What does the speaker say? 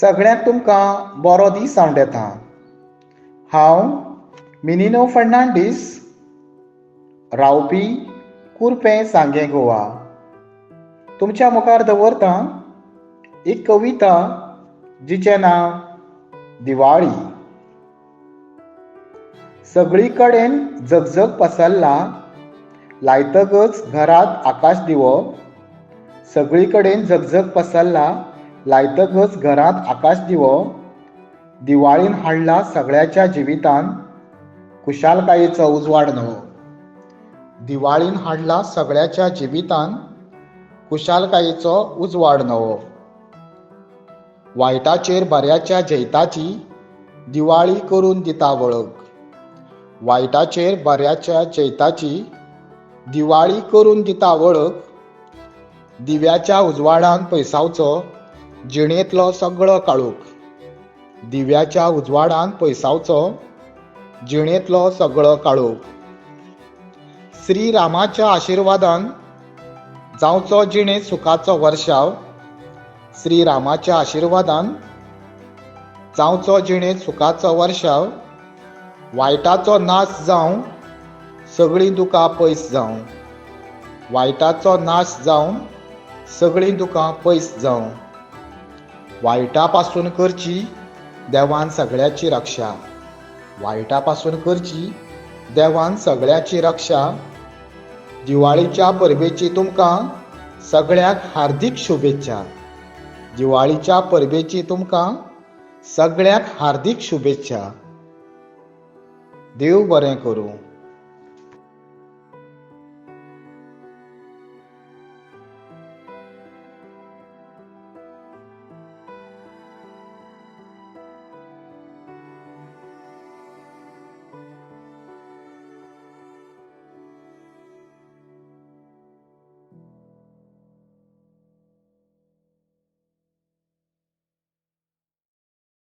सगळ्यांक तुमकां बरो दीस आंवडेता. हांव मिनिनो फर्नांडीस, रावपी कुर्पें, सांगें, गोवा. तुमच्या मुखार दवरतां एक कविता जिचें नांव दिवाळी. सगळी कडेन झगझग पसरला, लायतकच घरांत आकाश दिवो. सगळी कडेन झगझग पसरला, लायतकच घरांत आकाश दिवो. दिवाळीन हाडला सगळ्याच्या जिवितान खुशालकायेचो उजवाड नवो. दिवाळीन हाडला सगळ्याच्या जिवितान खुशालकायेचो उजवाड नवो. वायटाचेर बऱ्याच्या जैताची दिवाळी करून दिता वळख. वायटाचेर बऱ्याच्या जैताची दिवाळी करून दिता वळख. दिव्याच्या उजवाडान पयसावचो जिणेंतलो सगळो काळोख. दिव्याच्या उजवाडान पयसावचो जिणेंतलो सगळो काळोख. श्रीरामाच्या आशिर्वादान जावचो जिणेंत सुखाचो वर्षाव. श्रीरामाच्या आशिर्वादान जावचो जिणेंत सुखाचो वर्षाव. वायटाचो नाश जावं, सगळीं दुकां पयस जावं. वायटाचो नाश जावन सगळीं दुकां पयस जावं. वायटा पासून करची देवान सगळ्याची रक्षा. वायटा पासून करची देवान सगळ्याची रक्षा. दिवाळीच्या परबेची तुमकां सगळ्यांक हार्दीक शुभेच्छा. दिवाळीच्या परबेची तुमकां सगळ्यांक हार्दीक शुभेच्छा. देव बरें करूं.